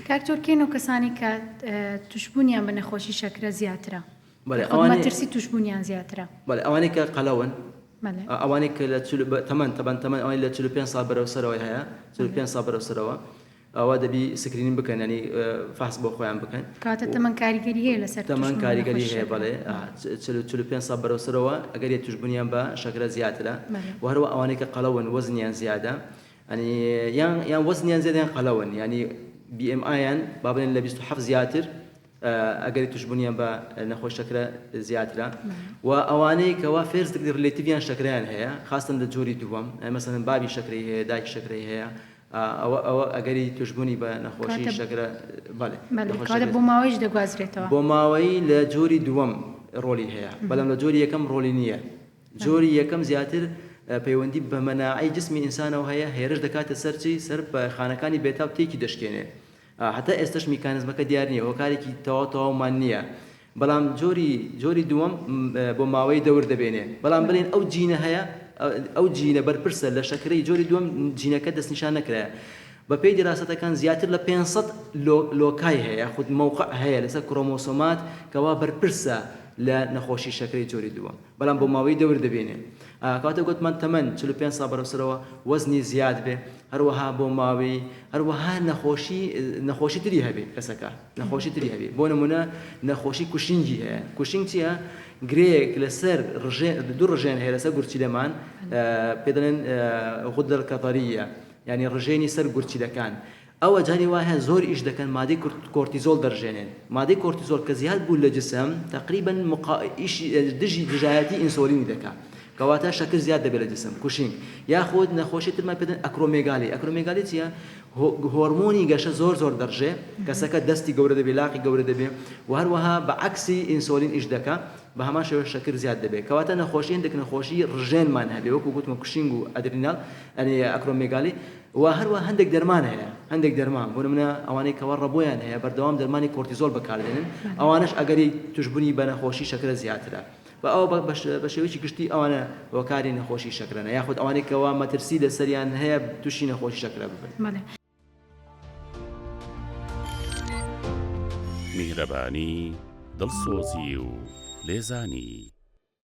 کاک تۆر کێن ئەو کەسانەی کە توشبوونیان بە نەخۆشی شەکرە زیاترە؟ بەڵێ یاخود ئەوانەی مەترسی توشبوونیان زیاترە؟ بەڵێ ئەوانەی کە قەلەون بەڵێ. ئەوانەی کە لە چل تەمەن تەبەن تەمەن ئەوانەی لە 45 ساڵ بەرەو سەرەوەی هەیە 45 ساڵ بەرەو سەرەوە ئەوە دەبی screening بکەن یانی فەحس بۆ خۆیان بکەن. کەواتە تەمەن کاریگەری هەیە لەسەر تەمەن توشبوون بە کاریگەری نەخۆشی هەیە شەکرە؟ بەڵێ 45 ساڵ بەرەو سەرەوە ئەگەری توشبوونیان بە شەکرە زیاترە بەڵێ. و هەروە ئەوانەی کە قەڵەون وەزنیان زیادە یانی یان یان وەزنیان زیادە یان قەلەون یانی BMI یان با بڵێن لە 27 زیاتر ئەگەری توشبوونیان بە نەخۆش شەکرە زیاترە و ئەوانەی کەوا first degree relative یان شەکرەیان هەیە خاستن لە جۆری دووەم مەسەلەن بابی شەکرەی هەیە دایکی شەکرەی هەیە ئەوە ئەوە ئەگەری توشبوونی بە نەخۆشی شەکرە بەڵێ کەواتە بۆ ماوەیش دەگوازرێتەوە بۆ ماوەیی لە جۆری دووەم ڕۆلی هەیە بەڵام لە جۆری یەکەم ڕۆلی نییە جۆری یەکەم زیاتر پەیوەندی بە مەناعەی جسمی ئینسانەوە هەیە، هێرش دەکاتە سەر چی؟ سەر خانەکانی بێتا و تێکی دەشکێنێ. هەتا ئێستەش میکانزمەکە دیار نییە، هۆکارێکی تەواو تەواومان نییە. بەڵام جۆری جۆری دووەم بۆ ماوەی دەور دەبێنێ. بەڵام بڵێن ئەو جینە هەیە، ئەو جینە بەرپرسە لە شەکرەی جۆری دووەم جینەکە دەستنیشان نەکرایە. بەپێی دیراسەتەکان زیاتر لە 500 loci هەیە یاخود مەوقع هەیە لەسەر کرۆمۆسۆمات کەوا بەرپرسە لە نەخۆشی شەکرەی جۆری دووەم. بەڵام بۆ ماوەی دەور دەبینێ. کەواتە گوتمان تەمەن 45 ساڵ بەرەو سەرەوە وەزنی زیاد بێ هەروەها بۆ ماوەی هەروەها نەخۆشی نەخۆشی تری هەبێ کەسەکە نەخۆشی تری هەبێ بۆ نمونە نەخۆشی کوشینگی هەیە کوشینگ چییە گرێیەک لەسەر ڕژێن دوو ڕژێن هەیە لەسەر گورچیلەمان پێ دەڵێن غدە الكظرية یعنی ڕژێنی سەر گورچیلەکان ئەوە جاری وا هەیە زۆر ئیش دەکەن مادەی کۆرتیزۆڵ دەرژێنێن مادەی کۆرتیزۆڵ کە زیاد بوو لە جسم تەقریبەن مقا ئیشی دژی دژایەتی ئینسۆلینی دەکا کەواتە شەکر زیاد دەبێت لە جسم کوشینگ یاخود نەخۆشی ترمان پێ دەن acromegaly acromegaly چییە هۆرمۆنی گەشە زۆر زۆر دەڕژێ کەسەکە دەستی گەورە دەبێ لاقی گەورە دەبێ و هەروەها بە عەکسی ئینسۆلین ئیش دەکا بە هەمان شێوە شەکر زیاد دەبێت کەواتە نەخۆشی هەندێک نەخۆشی ڕژێنمان هەبێ وەکو گوتمە کوشینگ و adrenal ئەنی acromegaly و هەروەها هەندێک دەرمان هەیە هەندێک دەرمان بۆ نمونە ئەوانەی کەوا ڕەبۆیان هەیە بەردەوام دەرمانی کۆرتیزۆل بەکاردێنن ئەوانەش ئەگەری توشبوونی بە نەخۆشی شەکرە زیاترە بە ئەوە بە شێوەیەکی گشتی ئەوانە هۆکاری نەخۆشی شەکرەنە یاخود ئەوانەی کەوا مەترسی لەسەریان هەیە توشی نەخۆشی شەکرە ببن. بەڵێ. میهرەبانی، دڵسۆزی و لێزانی.